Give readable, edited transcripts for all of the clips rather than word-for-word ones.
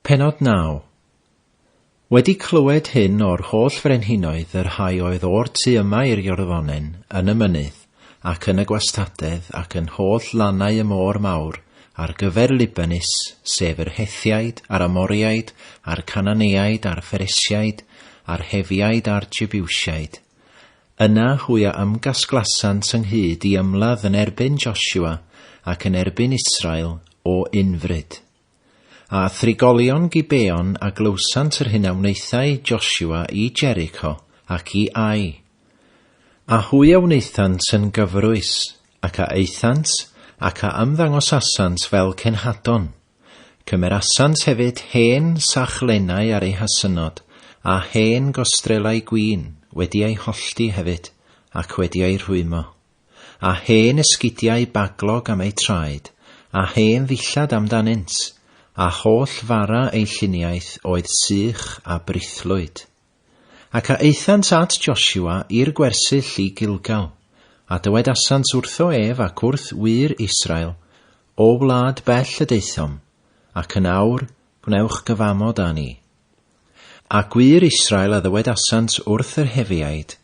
Pennod 9. Wedi clywed hyn o'r holl frenhinoedd y rhai oedd o'r tu yma i'r Iorddonen, yn y mynydd, ac yn y gwastadedd, ac yn holl lannau y môr mawr, ar gyfer Libanus, sef yr Hethiaid, a'r Amoriaid, a'r Cananeaid, a'r Pheresiaid, a'r Hefiaid, a'r Jebusiaid. Yna hwy a ymgasglasant ynghyd i ymladd yn erbyn Josua ac yn erbyn Israel o unfryd. A thrigolion Gibeon a glywsant yr hyn a wnaethai Josua i Jericho ac i Ai. A hwy a wnaethant yn gyfrwys, ac a aethant, ac a ymddangosasant fel cenhadon. Cymerasant hefyd hen sachlennau ar eu hasynnod, a hen gostrelau gwin, wedi eu hollti hefyd, ac wedi eu rhwymo. A hen esgidiau baglog am eu traed, a hen ddillad amdanynt, a holl fara eu lluniaeth oedd sych a brithlwyd. Ac a aethant at Josua i'r gwersyll i Gilgal, a dywedasant wrtho ef ac wrth wŷr Israel, O wlad bell y daethom, ac yn awr gwnewch gyfamod â ni. A gwŷr Israel a ddywedasant wrth yr Hefiaid,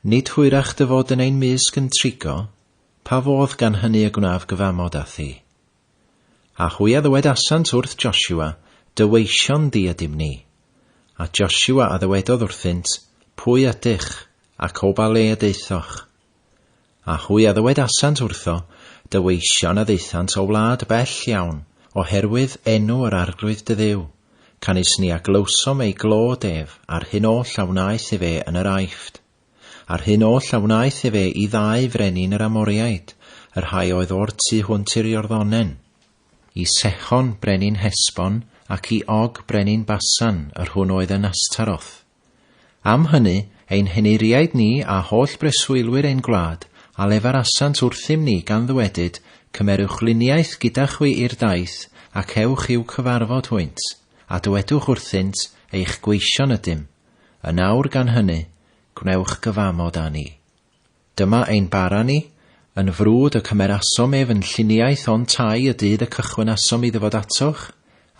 Nid hwyrach dy fod yn ein mysg yn trigo, pa fodd gan hynny y gwnaf gyfamod â thi? A hwy a ddywedasant wrth Josua, Dy weision di ydym ni. A Josua a ddywedodd wrthynt, Pwy ydych, ac o ba le y daethoch? A hwy a ddywedasant wrtho, Dy weision a ddaethant o wlad bell iawn, oherwydd enw yr Arglwydd dy Dduw, canys ni a glywsom ei glod ef, a'r hyn oll a wnaeth efe yn yr Aifft. A'r hyn oll a wnaeth efe i ddau frenin yr Amoriaid, y rhai oedd o'r tu hwnt i'r Iorddonen, i Sehon brenin Hesbon, ac i Og brenin Basan, yr hwn oedd yn Astaroth. Am hynny, ein heneiriaid ni a holl breswylwyr ein gwlad a lefarasant wrthym ni gan ddywedyd, Cymerwch luniaeth gyda chwi i'r daith, ac ewch i'w cyfarfod hwynt, a dywedwch wrthynt, Eich gweision ydym. Yn awr gan hynny, gwnewch gyfamod â ni. Dyma ein bara ni, yn frwd y cymerasom ef yn lluniaeth o'n tai y dydd y cychwynasom i ddyfod atoch,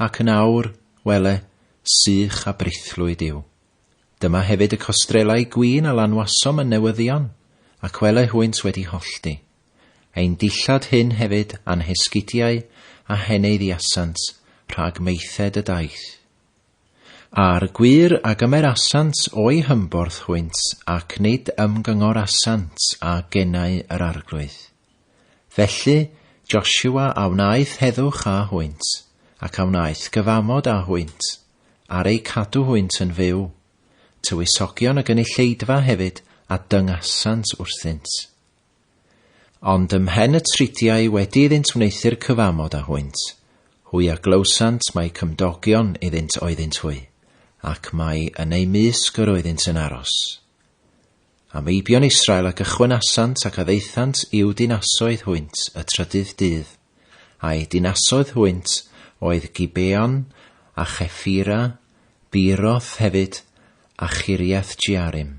ac yn awr, wele, sych a brithlwyd yw. Dyma hefyd y costrelau gwin a lanwasom yn newyddion, ac wele hwynt wedi hollti. Ein dillad hyn hefyd a'n hesgidiau a heneiddiasant rhag maethed y daith. A'r gwŷr a gymerasant o'u hymborth hwynt, ac nid ymgyngorasant â genau yr Arglwydd. Felly, Josua a wnaeth heddwch â hwynt, ac a wnaeth gyfamod â hwynt, ar eu cadw hwynt yn fyw. Tywysogion y gynulleidfa hefyd a dyngasant wrthynt. Ond ym mhen y tridiau wedi iddynt wneuthur cyfamod â hwynt, hwy a glywsant mai cymdogion iddynt oeddynt hwy, ac mai yn eu mysg yr oeddynt yn aros. A meibion Israel a gychwynasant ac a ddaethant i'w dinasoedd hwynt y trydydd dydd, a'u dinasoedd hwynt oedd Gibeon, a Cheffira, Beeroth hefyd, a Chiriath-jearim.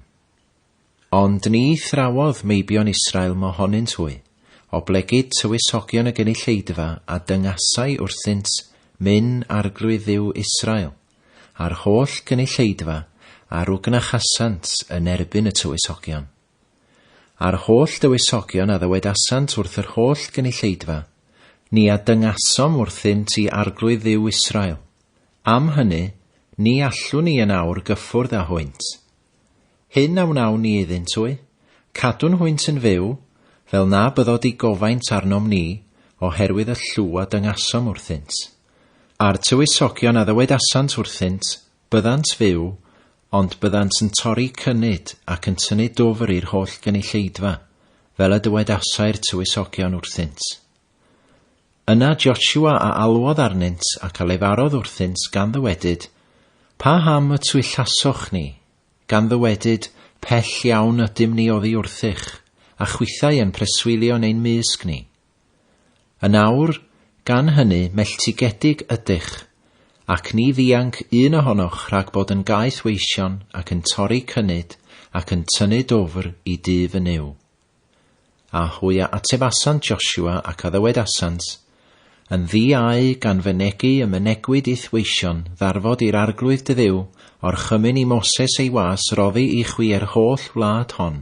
Ond ni thrawodd meibion Israel mohonynt hwy, oblegid tywysogion y gynulleidfa a dyngasai wrthynt, Myn Arglwydd Dduw Israel, a'r holl gynulleidfa a rwgnachasant yn erbyn y tywysogion. A'r holl dywysogion a ddywedasant wrth yr holl gynulleidfa, Ni a dyngasom wrthynt i Arglwydd Dduw Israel. Am hynny, ni allwn ni yn awr gyffwrdd â hwynt. Hyn a wnawn ni iddynt hwy, cadwn hwynt yn fyw, fel na byddo digofaint arnom ni, oherwydd y llw a dyngasom wrthynt. A'r tywysogion a ddywedasant wrthynt, Byddant fyw, ond byddant yn torri cynnyd ac yn tynnu dwfr i'r holl gynulleidfa, fel y dywedasai'r tywysogion wrthynt. Yna Josua a alwodd arnynt ac a lefarodd wrthynt gan ddywedyd, Pa ham y twyllasoch ni? Gan ddywedyd, Pell iawn ydym ni oddi wrthych, a chwithau yn preswylio yn ein mysg ni. Yn awr, gan hynny, melltigedig ydych, ac ni ddianc un ohonoch rhag bod yn gaeth-weision ac yn torri cynnyd ac yn tynnu dwfr i dŷ fy Nuw. A hwy a atebasant Josua ac a ddywedasant, Yn ddi-au gan fynegi y mynegwyd i'th weision ddarfod i'r Arglwydd dy Dduw orchymyn i Moses ei was roddi i chwi yr holl wlad hon,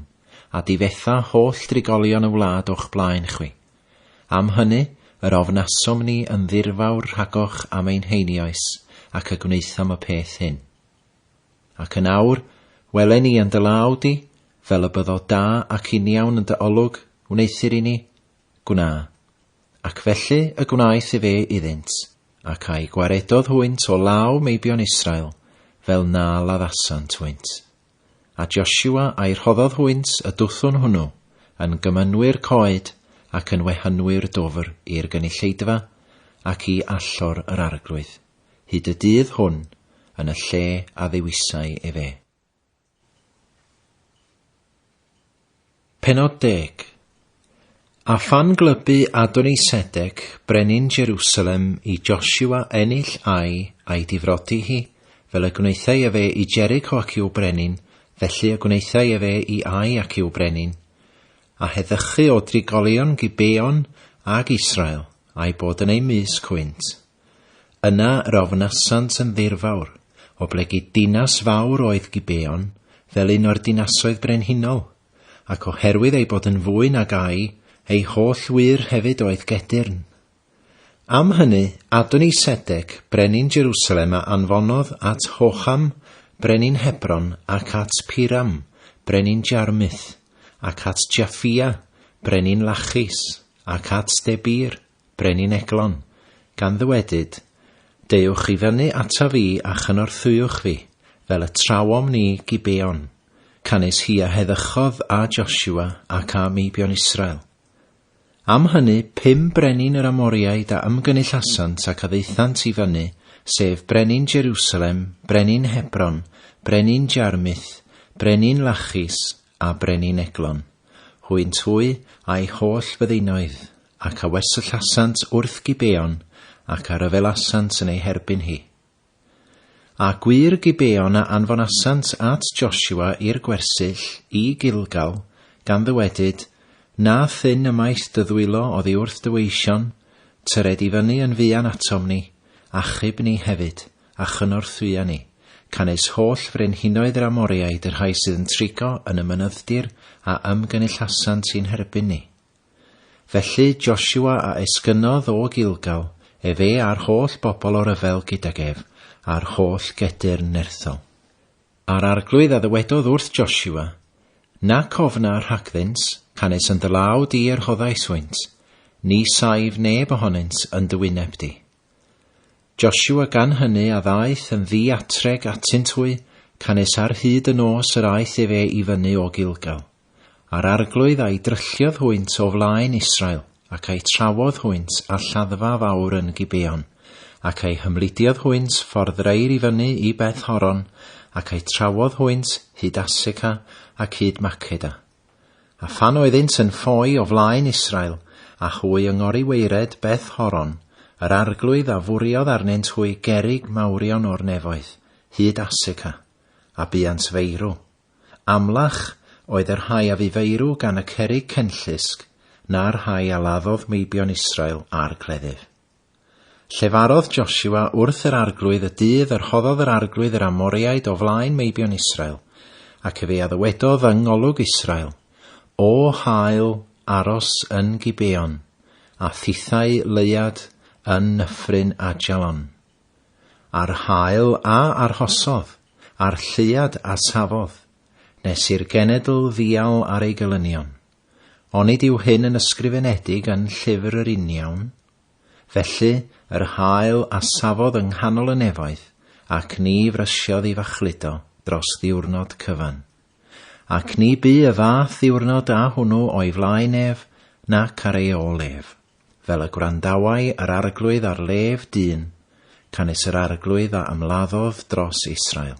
a difetha holl drigolion y wlad o'ch blaen chwi. Am hynny, yr ofnasom ni yn ddirfawr rhagoch am ein heinioes, ac y gwnaethom y peth hyn. Ac yn awr, wele ni yn dy law di, fel y byddo da ac uniawn yn dy olwg, wneuthur i ni, gwna. Ac felly y gwnaeth efe iddynt, ac a'i gwaredodd hwynt o law meibion Israel, fel na laddasant hwynt. A Josua a'i rhoddodd hwynt y dwthwn hwnnw, yn gymynwyr coed ac yn wehynwyr dwfr i'r gynulleidfa ac i allor yr Arglwydd, hyd y dydd hwn, yn y lle a ddewisai efe. Pennod 10. A phan glybu Adoni-Sedec, brenin Jerusalem, i Josua ennill Ai a'i difrodi hi, fel y gwnaethai efe i Jericho ac i'w brenin, felly y gwnaethai efe i Ai ac i'w brenin, a heddychu o drigolion Gibeon ag Israel, a'i bod yn eu mysg hwynt. Yna yr ofnasant yn ddirfawr, oblegid dinas fawr oedd Gibeon, fel un o'r dinasoedd brenhinol, ac oherwydd ei bod yn fwy nag Ai, ei holl wŷr hefyd oedd gedyrn. Am hynny, Adoni-Sedec, brenin Jerusalem a anfonodd at Hoham, brenin Hebron, ac at Piram, brenin Jarmuth, ac at Jaffia, brenin Lachis, ac at Debir, brenin Eglon, gan ddywedyd, Deuwch i fyny ataf fi a chynorthwywch fi, fel y trawom ni Gibeon. Canys hi a heddychodd â Josua ac â meibion Israel. Am hynny, pum brenin yr Amoriaid a ymgynullasant ac a ddaethant i fyny, sef brenin Jerusalem, brenin Hebron, brenin Jarmuth, brenin Lachis, a brenin Eglon, hwynt hwy a'i holl fyddinoedd, ac a wersyllasant wrth Gibeon, ac a ryfelasant yn ei herbyn hi. A gwŷr Gibeon a anfonasant at Josua i'r gwersyll, i Gilgal, gan ddywedyd, Na thyn ymaith dy ddwylo oddi wrth dy weision, tyred i fyny yn fuan atom ni, achub ni hefyd, a chynorthwya ni, canys holl frenhinoedd yr Amoriaid y rhai sydd yn trigo yn y mynydd-dir a ymgynullasant i'n herbyn ni. Felly Josua a esgynnodd o Gilgal, efe a'r holl bobl o ryfel gydag ef, a'r holl gedyrn nerthol. A'r Arglwydd a ddywedodd wrth Josua, Nac ofna rhagddynt, canys yn dy law di yr rhoddais hwynt, ni saif neb ohonynt yn dy wyneb di. Josua gan hynny a ddaeth yn ddiatreg atynt hwy, canys ar hyd y nos yr aeth efe i fyny o Gilgal. A'r Arglwydd a'i drylliodd hwynt o flaen Israel, ac a'i trawodd hwynt â lladdfa fawr yn Gibeon, ac a'i hymlidiodd hwynt ffordd reir i fyny i Beth-horon, ac a'i trawodd hwynt hyd Aseca ac hyd Maceda. A phan oeddynt yn ffoi o flaen Israel, a hwy yng ngoriwaered Beth-horon, yr Arglwydd a fwriodd arnynt hwy gerrig mawrion o'r nefoedd, hyd Aseca, a buant feirw. Amlach oedd y rhai a fu feirw gan y cerrig cenllysg na'r rhai a laddodd meibion Israel â'r cleddyf. Llefarodd Josua wrth yr Arglwydd y dydd yr rhoddodd yr Arglwydd yr Amoriaid o flaen meibion Israel, ac efe a ddywedodd yng ngolwg Israel, O haul, aros yn Gibeon, a thithau leuad yn nyffryn Ajalon. A'r haul a arhosodd, a'r lleuad a safodd, nes i'r genedl ddial ar ei gelynion. Onid yw hyn yn ysgrifenedig yn llyfr yr uniawn? Felly, yr haul a safodd yng nghanol y nefoedd, ac ni frysiodd i fachludo dros ddiwrnod cyfan. Ac ni bu y fath ddiwrnod â hwnnw o'i flaen ef, nac ar ei ôl ef. Fel y gwrandawai yr Arglwydd ar lef dyn, canys yr Arglwydd a ymladdodd dros Israel.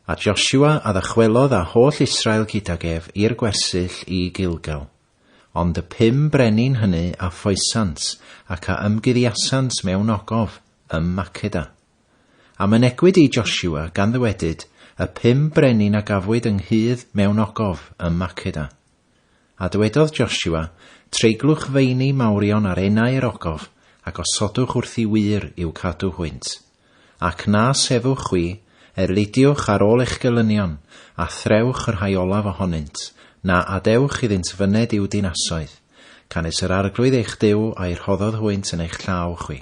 A Josua a ddychwelodd â holl Israel gydag ef i'r gwersyll i Gilgal. Ond y pum brenin hynny a ffoesant ac a ymguddiasant mewn ogof ym Maceda. A mynegwyd i Josua, gan ddywedyd, Y pum brenin a gafwyd ynghudd mewn ogof ym Maceda. A dywedodd Joshua, Treiglwch feini mawrion ar enau yr ogof, a gosodwch wrth i wŷr i'w cadw hwynt. Ac na sefwch chwi, erlidiwch ar ôl eich gelynion, a threwch y rhai olaf ohonynt, na adewch iddynt fyned i'w dinasoedd, canys yr Arglwydd eich Duw a'i rhoddodd hwynt yn eich llaw chwi.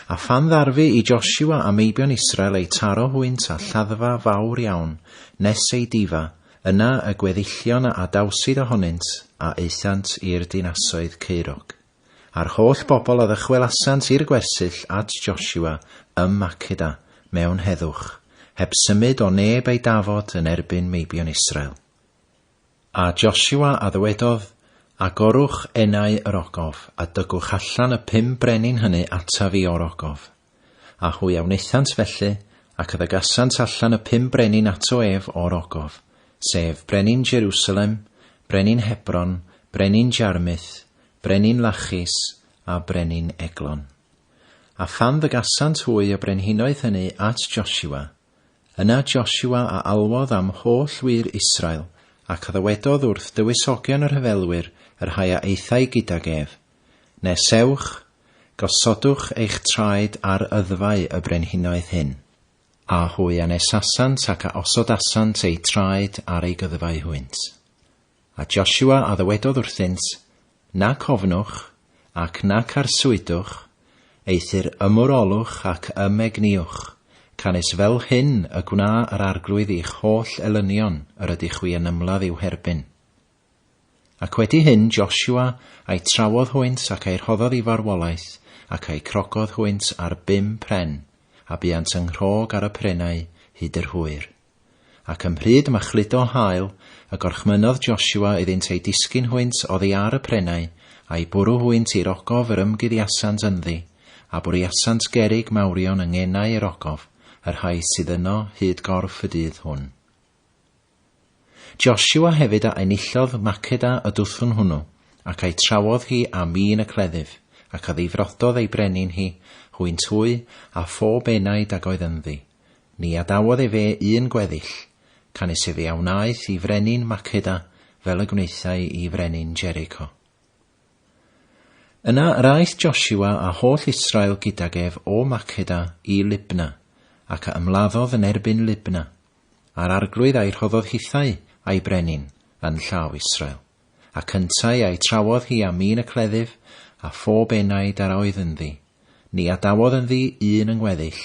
A phan ddarfu i Josua a meibion Israel eu taro hwynt â lladdfa fawr iawn, nes eu difa, yna y gweddillion a adawsid ohonynt a aethant i'r dinasoedd caerog. A'r holl bobl a ddychwelasant i'r gwersyll at Josua ym Makeda mewn heddwch, heb symud o neb ei dafod yn erbyn meibion Israel. A Josua a ddywedodd, Agorwch enau yr ogof, a dygwch allan y pum brenin hynny ataf fi o'r ogof. A hwy a wnaethant felly, ac a ddygasant allan y pum brenin ato ef o'r ogof, sef brenin Jerusalem, brenin Hebron, brenin Jarmuth, brenin Lachis, a brenin Eglon. A phan ddygasant hwy y brenhinoedd hynny at Josua, Yna Josua a alwodd am holl wŷr Israel, ac a ddywedodd wrth dywysogion y rhyfelwyr, y rhai a aethai gydag ef, Nesewch, gosodwch eich traed ar yddfau y brenhinoedd hyn. A hwy a nesasant ac a osodasant eu traed ar eu gyddfau hwynt. A Josua a ddywedodd wrthynt, Nac ofnwch, ac nac arswydwch, eithr ymwrolwch ac ymegnïwch, canys fel hyn y gwna yr Arglwydd i'ch holl elynion yr ydych chwi yn ymladd i'w herbyn. Ac wedi hyn Josua a'i trawodd hwynt ac a'i rhoddodd i farwolaeth, ac a'i crogodd hwynt ar bum pren, a buant yng nghrog ar y prennau hyd yr hwyr. Ac ym mhryd machludo haul, y gorchmynnodd Josua iddynt eu disgyn hwynt oddi ar y prennau, a'u bwrw hwynt i'r ogof yr ymguddiasant ynddi, a bwriasant gerrig mawrion yng ngenau yr ogof, y rhai sydd yno hyd gorff y dydd hwn. Josua hefyd a enillodd Makeda y dwthwn hwnnw, ac a'i trawodd hi â min y cleddyf, ac a ddifrododd ei brenin hi, hwynt hwy, a phob enaid ag oedd ynddi. Ni adawodd efe un gweddill, canys efe a wnaeth i frenin Makeda fel y gwnaethai i frenin Jericho. Yna yr aeth Josua a holl Israel gydag ef o Makeda i Libna, ac a ymladdodd yn erbyn Libna, a'r Arglwydd a'i rhoddodd hithau a'i brenin yn llaw Israel. Ac yntau a'i trawodd hi â min y cleddyf, a phob enaid a'r oedd ynddi. Ni adawodd ynddi un yng ngweddill,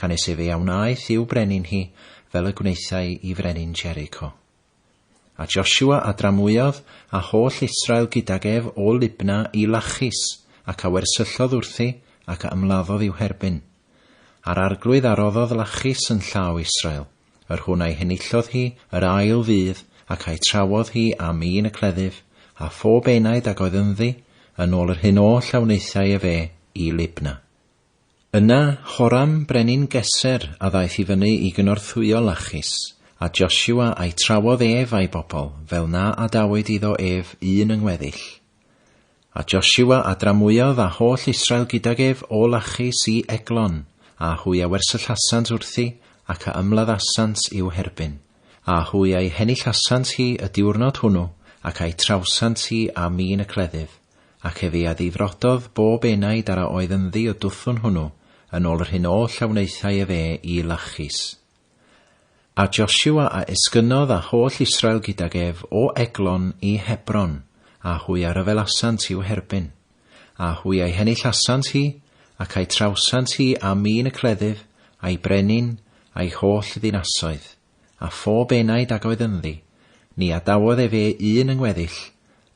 canys efe a wnaeth i'w brenin hi fel y gwnaethai i frenin Jericho. A Josua a dramwyodd, a holl Israel gydag ef o Libna i Lachis, ac a wersyllodd wrthi, ac a ymladdodd i'w herbyn. A'r Arglwydd a roddodd Lachis yn llaw Israel, yr hwn a'i henillodd hi yr ail ddydd, ac a'i trawodd hi am un y cleddyf, a phob enaid ag oedd ynddi, yn ôl yr hyn oll a wnaethai efe i Libna. Yna Horam brenin Geser a ddaeth i fyny i gynorthwyo Lachis, a Josua a'i trawodd ef a'i bobl, fel na adawyd iddo ef un yng ngweddill. A Josua a dramwyodd a holl Israel gydag ef o Lachis i Eglon, a hwy a wersyllasant wrthi, ac a ymladdasant i'w herbyn. A hwy a'i henillasant hi y diwrnod hwnnw, ac a'i trawsant hi â min y cleddyf, ac efe a ddifrododd bob enaid ar a oedd ynddi y dwthwn hwnnw, yn ôl yr hyn oll a wnaethai efe i Lachis. A Josua a esgynnodd a holl Israel gydag ef o Eglon i Hebron, a hwy a ryfelasant i'w herbyn. A hwy a'i henillasant hi, ac a'i trawsant hi â min y cleddyf, a'i brenin, a'i holl ddinasoedd, a phob enaid ag oedd ynddi, ni adawodd efe un yng ngweddill,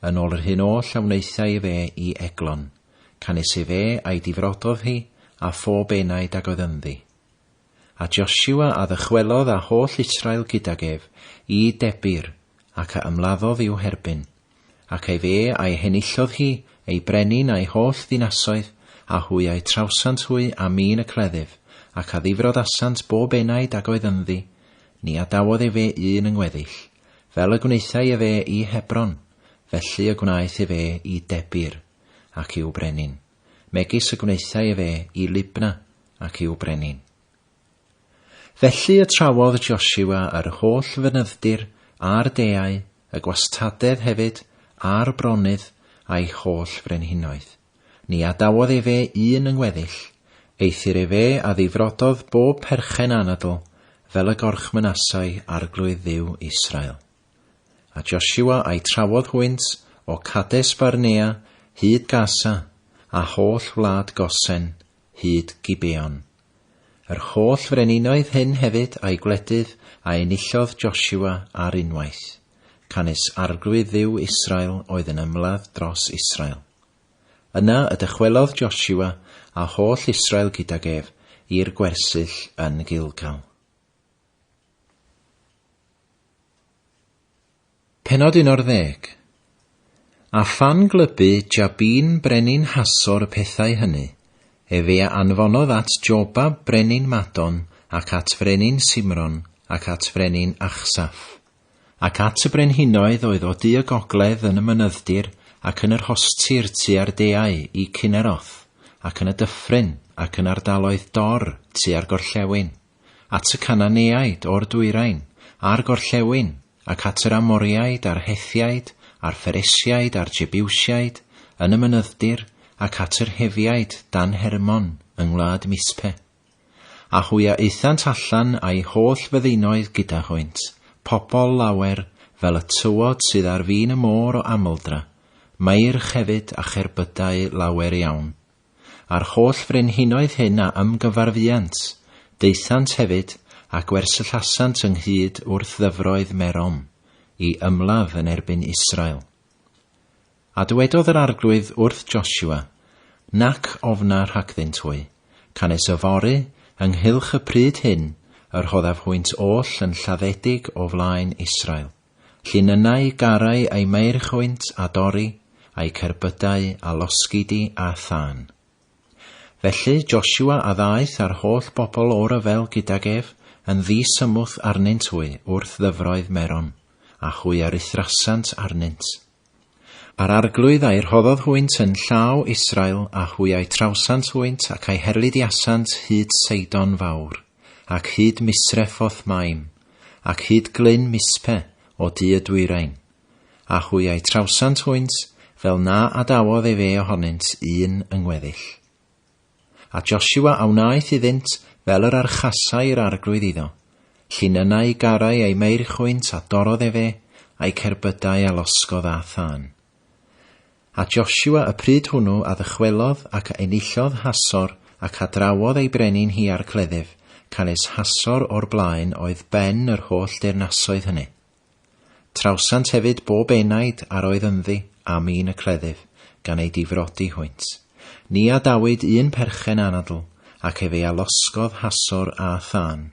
yn ôl yr hyn oll a wnaethai efe i Eglon, canys efe a'i difrododd hi, a phob enaid ag oedd ynddi. A Josua a ddychwelodd â holl Israel gydag ef i Debir, ac a ymladdodd i'w herbyn. Ac efe a'i henillodd hi, ei brenin a'i holl ddinasoedd, a hwy a'i trawsant hwy â min y cleddyf, ac a ddifrodasant bob enaid ag oedd ynddi, ni adawodd efe un yng ngweddill, fel y gwnaethai efe i Hebron, felly y gwnaeth efe i Debir, ac i'w brenin. megis y gwnaethai efe i Libna ac i'w brenin. Felly y trawodd Josua yr holl fynydd-dir a'r deau y gwastadedd hefyd, a'r bronydd, a'i holl frenhinoedd. Ni adawodd efe un yng ngweddill, eithr efe a ddifrododd bob perchen anadl, fel y gorchmynasai Arglwydd Dduw Israel. A Josua a'i trawodd hwynt o Cades Barnea hyd Gasa, a holl wlad Gosen hyd Gibeon. Yr holl freninoedd hyn hefyd a'i gwledydd a enillodd Josua ar unwaith, canys Arglwydd Dduw Israel oedd yn ymladd dros Israel. Yna y dychwelodd Josua a holl Israel gydag ef i'r gwersyll yn Gilgal. Pennod 11. A phan glybu Jabin brenin Hasor y pethau hynny, efe a anfonodd at Jobab brenin Madon, ac at frenin Simron, ac at frenin Achsaph, ac at y brenhinoedd oedd o du y gogledd yn y mynydd-dir ac yn yr rhostir tua'r deau i Cinneroth, ac yn y dyffryn ac yn ardaloedd Dor tua'r gorllewin, at y Cananeaid o'r dwyrain, a'r gorllewin, ac at yr Amoriaid a'r Hethiaid, a'r Pheresiaid a'r Jebusiaid, yn y mynydd-dir, ac at yr Hefiaid dan Hermon yng ngwlad Mispe. A hwy a aethant allan a'i holl fyddinoedd gyda hwynt, pobl lawer, fel y tywod sydd ar fin y môr o amldra, meirch hefyd a cherbydau lawer iawn. A'r holl frenhinoedd hyn a ymgyfarfuant, daethant hefyd a gwersyllasant ynghyd wrth ddyfroedd Merom, i ymladd yn erbyn Israel. A dywedodd yr Arglwydd wrth Josua, Nac ofna rhagddynt hwy, canys yfory, ynghylch y pryd hyn, y rhoddaf hwynt oll yn lladdedig o flaen Israel. Llinynnau garau eu meirch hwynt a dorri, a'u cerbydau a losgi di â thân. Felly Josua a ddaeth â'r holl bobl o ryfel gydag ef, yn ddisymwth arnynt hwy wrth ddyfroedd Merom, a hwy a ruthrasant arnynt. A'r Arglwydd a'i rhoddodd hwynt yn llaw Israel, a hwy a'i trawsant hwynt, ac a'i herlidiasant hyd Seidon fawr, ac hyd Misrephoth Maim, ac hyd glyn Mispe o du y dwyrain. A hwy a'i trawsant hwynt, fel na adawodd efe ohonynt un yng ngweddill. A Josua a wnaeth iddynt fel yr archasai yr Arglwydd iddo. Llinynnau garau eu meirch hwynt a dorrodd efe, a'i cerbydau a losgodd â thân. A Josua y pryd hwnnw a ddychwelodd ac a enillodd Hasor ac a drawodd ei brenin hi â'r cleddyf, canys Hasor o'r blaen oedd ben yr holl deyrnasoedd hynny. Trawsant hefyd bob enaid a'r oedd ynddi a min y cleddyf, gan eu difrodi hwynt. Ni adawyd un perchen anadl, ac efe a losgodd Hasor a thân.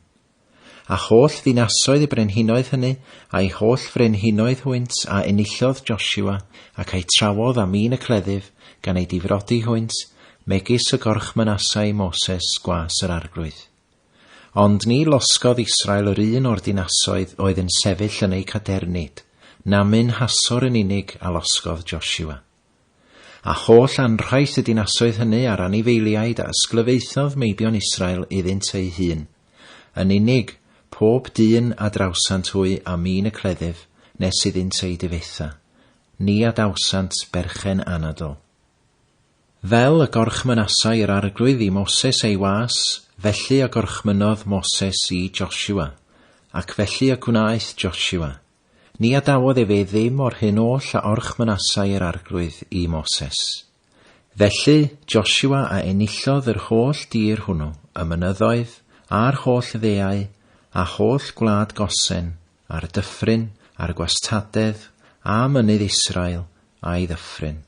A holl ddinasoedd y brenhinoedd hynny, a'i holl frenhinoedd hwynt, a enillodd Josua, ac a'i trawodd â min y cleddyf, gan eu difrodi hwynt, megis y gorchmynasai Moses gwas yr Arglwydd. Ond ni losgodd Israel yr un o'r dinasoedd oedd yn sefyll yn eu cadernid, namyn Hasor yn unig a losgodd Josua. A holl anrhaith y dinasoedd hynny a'r anifeiliaid a ysglyfaethodd meibion Israel iddynt eu hun. Yn unig, pob dyn a drawsant hwy â min y cleddyf, nes iddynt eu difetha. Ni adawsant berchen anadl. Fel y gorchmynasai yr Arglwydd i Moses ei was, felly y gorchmynnodd Moses i Josua, ac felly y gwnaeth Josua. Ni adawodd efe ddim o'r hyn oll a orchmynasai yr Arglwydd i Moses. Felly Josua a enillodd yr holl dir hwnnw, y mynyddoedd, a'r holl ddeau, a holl gwlad Gosen, a'r dyffryn, a'r gwastadedd, a mynydd Israel, a'i ddyffryn.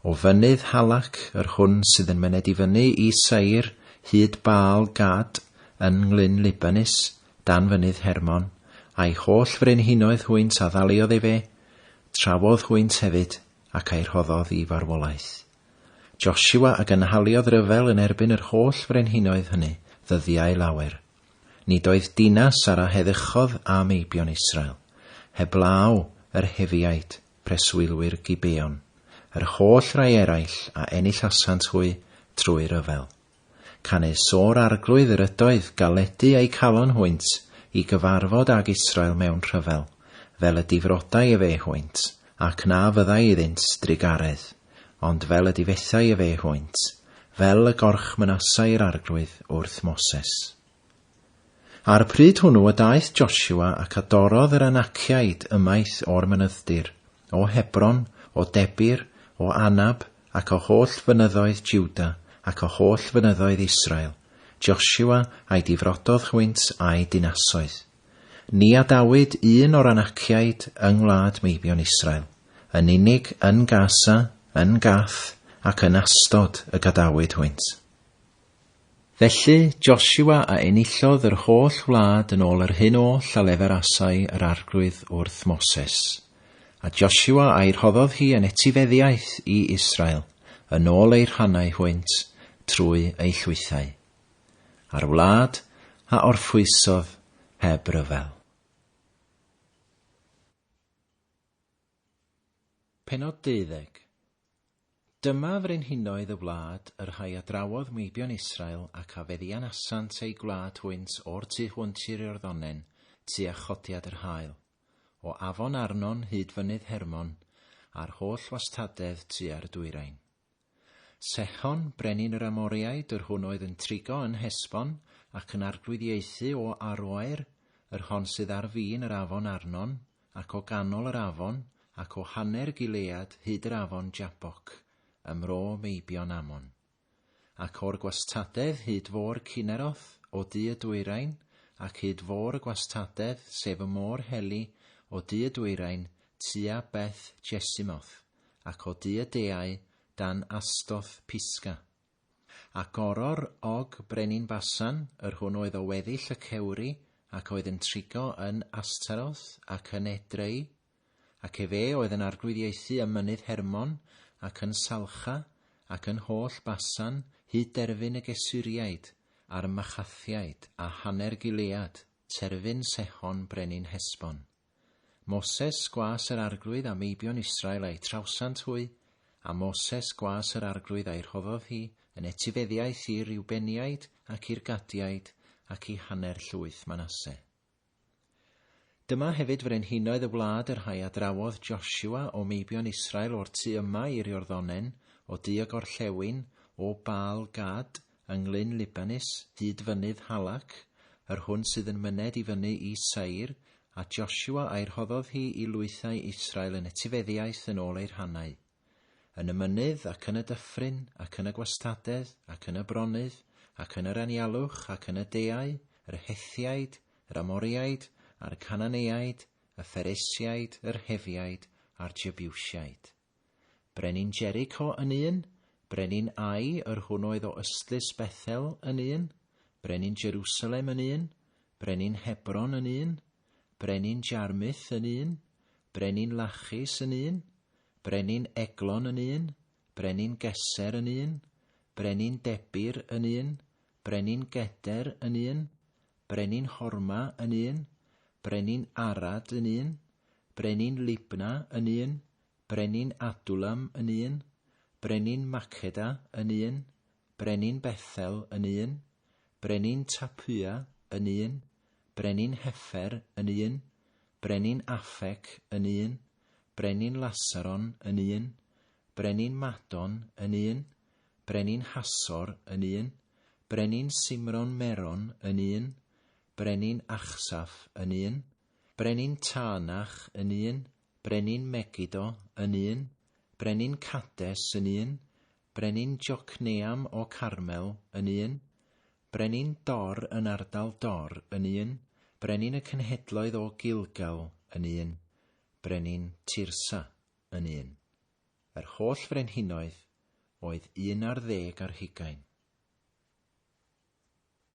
O fynydd Halac, yr hwn sydd yn myned i fyny i Seir, hyd Baal Gad, yn nglyn Libanus, dan fynydd Hermon, a'i holl frenhinoedd hwynt a ddaliodd efe, trawodd hwynt hefyd, ac a'i rhoddodd i farwolaeth. Josua a gynhaliodd ryfel yn erbyn yr holl frenhinoedd hynny ddyddiau lawer. Nid oedd dinas ar a heddychodd â meibion Israel, heblaw yr Hefiaid, preswylwyr Gibeon, yr holl rai eraill a enillasant hwy trwy ryfel. Canys o'r Arglwydd yr ydoedd galedu eu calon hwynt i gyfarfod ag Israel mewn rhyfel, fel y difrodai efe hwynt, ac na fyddai iddynt drugaredd, ond fel y difethai efe hwynt, fel y gorchmynasai yr Arglwydd wrth Moses. A'r pryd hwnnw y daeth Josua ac a dorrodd yr Anaciaid ymaith o'r mynydd-dir, o Hebron, o Debir, o Anab, ac o holl fynyddoedd Juda, ac o holl fynyddoedd Israel, Josua a'i difrododd hwynt a'u dinasoedd. Ni adawyd un o'r Anaciaid yng ngwlad meibion Israel, yn unig yn Gasa, yn Gath, ac yn Asdod y gadawyd hwynt. Felly, Josua a enillodd yr holl wlad yn ôl yr hyn oll a leferasai yr Arglwydd wrth Moses. A Josua a'i rhoddodd hi yn etifeddiaeth i Israel, yn ôl eu rhannau hwynt, trwy eu llwythau. A'r wlad a orffwysodd heb ryfel. Pennod 12. Dyma frenhinoedd y wlad, y rhai a drawodd meibion Israel ac a feddianasant eu gwlad hwynt o'r tu hwnt i'r Iorddonen, tua chodiad yr haul, o afon Arnon hyd fynydd Hermon, a'r holl wastadedd tua'r dwyrain. Sehon, brenin yr Amoriaid, yr hwn oedd yn trigo yn Hesbon, ac yn arglwyddiaethu o Aroer, yr hon sydd ar fin yr afon Arnon, ac o ganol yr afon, ac o hanner Gilead hyd yr afon Jabbok, ym mro meibion Ammon. Ac o'r gwastadedd hyd fôr Cinneroth, o du y dwyrain, ac hyd fôr y gwastadedd, sef y môr Heli, o du y dwyrain, tua Beth Jesimoth, ac o du y deau, dan Astoth Pisga. Ac oror Og brenin Basan, yr hwn oedd o weddill y cewri, ac oedd yn trigo yn Astaroth ac yn Edrei, ac efe oedd yn arglwyddiaethu ym mynydd Hermon, ac yn Salcha, ac yn holl Basan, hyd derfyn y Gesuriaid, a'r Machathiaid, a hanner Gilead, terfyn Sehon brenin Hesbon. Moses, gwas yr Arglwydd, a meibion Israel a'i trawsant hwy, a Moses, gwas yr Arglwydd, a'i rhoddodd hi yn etifeddiaeth i'r Riwbeniaid ac i'r Gadiaid ac i hanner llwyth Manasse. Dyma hefyd frenhinoedd y wlad y rhai a drawodd Josua o meibion Israel o'r tu yma i'r Iorddonen, o du y gorllewin, o Baal Gad, yng Nglyn Libanus, hyd fynydd Halac, yr hwn sydd yn myned i fyny i Seir, a Josua a'i rhoddodd hi i lwythau Israel yn etifeddiaeth yn ôl eu rhannau. Yn y mynydd, ac yn y dyffryn, ac yn y gwastadedd, ac yn y bronydd, ac yn yr anialwch, ac yn y deau, yr Hethiaid, yr Amoriaid, a'r Cananeaid, y Pheresiaid, yr Hefiaid, a'r Jebusiaid. Brenin Jericho yn un, brenin Ai, yr hwn oedd o ystlys Bethel, yn un, brenin Jerusalem yn un, brenin Hebron yn un, brenin Jarmuth yn un, brenin Lachis yn un, brenin Eglon yn un, brenin Geser yn un, brenin Debir yn un, brenin Geder yn un, brenin Horma yn un, brenin Arad yn un, brenin Libna yn un, brenin Adulam yn un, brenin Maceda yn un, brenin Bethel yn un, brenin Tapua yn un, brenin Heffer yn un, brenin Affec yn un, brenin Lasaron yn un, brenin Madon yn un, brenin Hasor yn un, brenin Simron Meron yn un, brenin Achsaf yn un, brenin Taanach yn un, brenin Megiddo yn un, brenin Cades yn un, brenin Jocneam o Carmel yn un, brenin Dor yn ardal Dor yn un, brenin y cenhedloedd o Gilgal yn un, brenin Tirsa yn un. Yr holl frenhinoedd oedd 21.